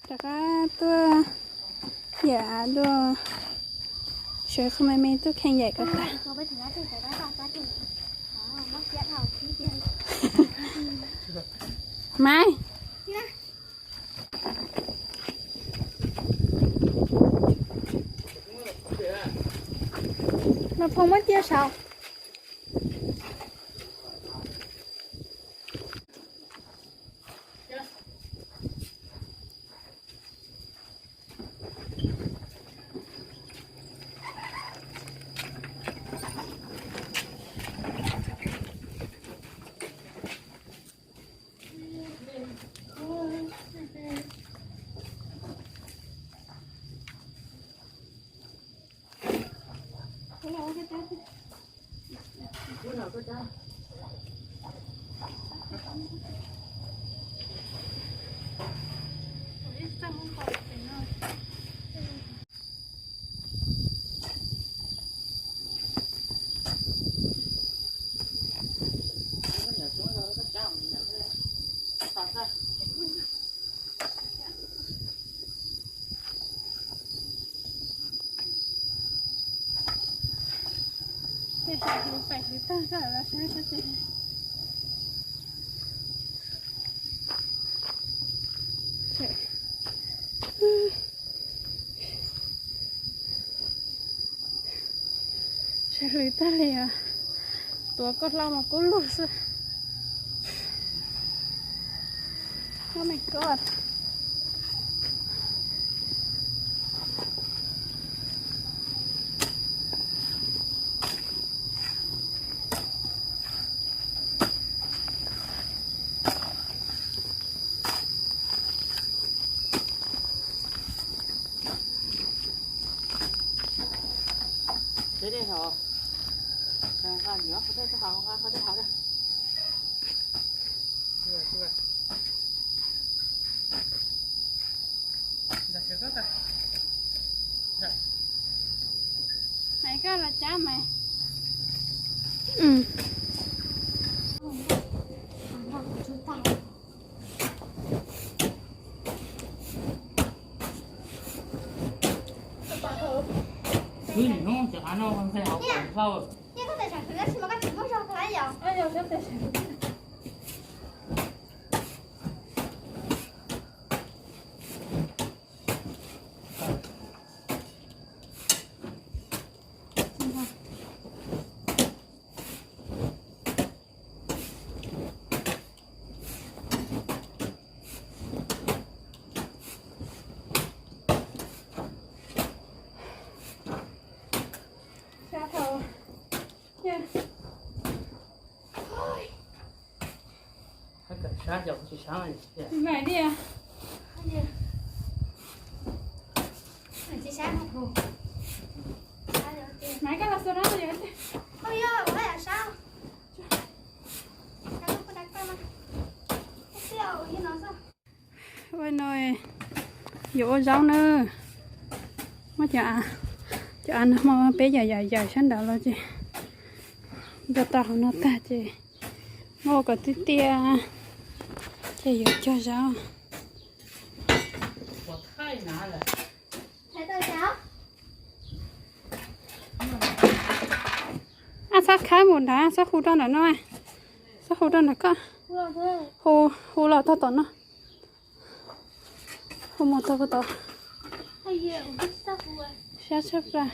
Rov qab tuaj yam dua, sawv qhov me me tuaj kheej yaim kom tag. Maiv, los phoo muab cia saud. Tej sawv hlwv pem hlwv tag koj los saib sab tes. Sawv hlwv tag li os. Tuav koj hlau mas kub lug xwb. Oh my God. Maiv, koj los cab Maiv. Maiv, Maiv, koj los xua rau yog. Ua no yuav ua zaub na. Muab cov, cov av no hmo peb yam yam yam sab nraud los ces npua tau hauv no tag ces muab ua kom tiaj tiaj ces yuav cog zaub. Ab, txhob khawb mus nrad, txhob hu rau nram no, txhob hu rau nram koj. Hu, hu los tog tom no. Hu mus tog koj tod. Sab tshaj plaws.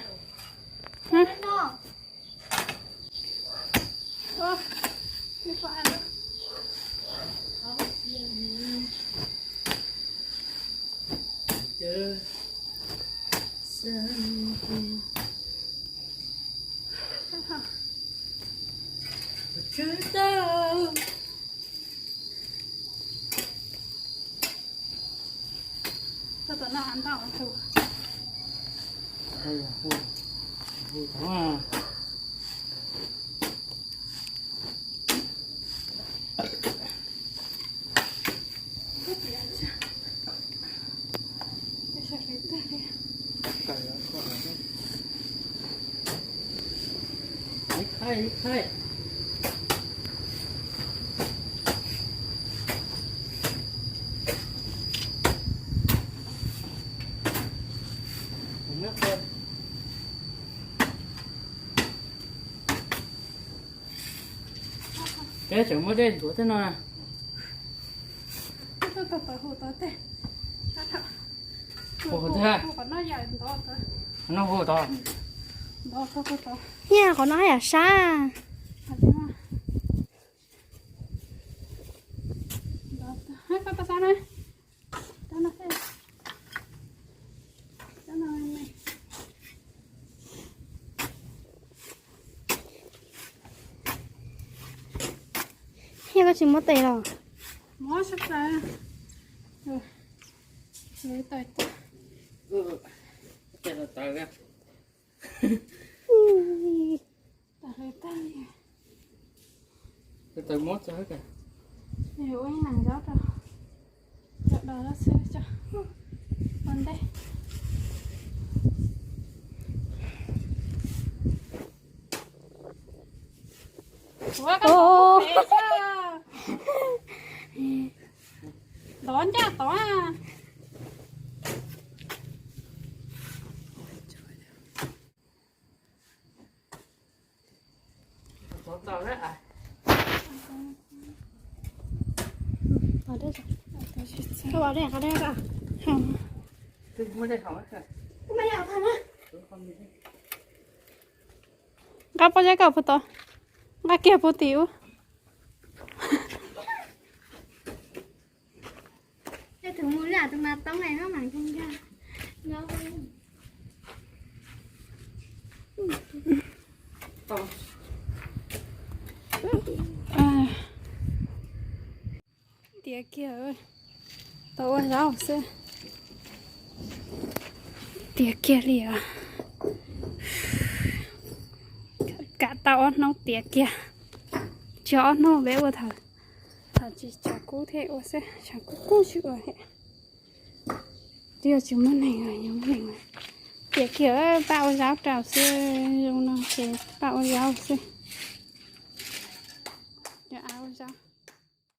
Peb tseem muab dej ntxuav tej no. Hu tod, hu tod. No hu tod. Niaj qhov no haj yam sab. Niaj koj tsis muab tes los? Ua ib leeg zaub rau, cov dos xwb cov ua ntej. Ua koj tov ncaj tod. Nqa pob zeb koj puag tod, nqa kiag puag tim ub. Tiav kiag, tau ua zaub xwb. Tiav kiag li os. Kam tau ob hnub tiav kiag. Tsis ob hnub peb ua thaum, thaum tsis tshav kub thiaj ua xwb, tshav kub kub tsis ua thiab. Twb yog tsis muaj neeg, yog muaj neeg tiav kiag, pab ua zaub rau xwb, zoo no ces pab ua zaub xwb.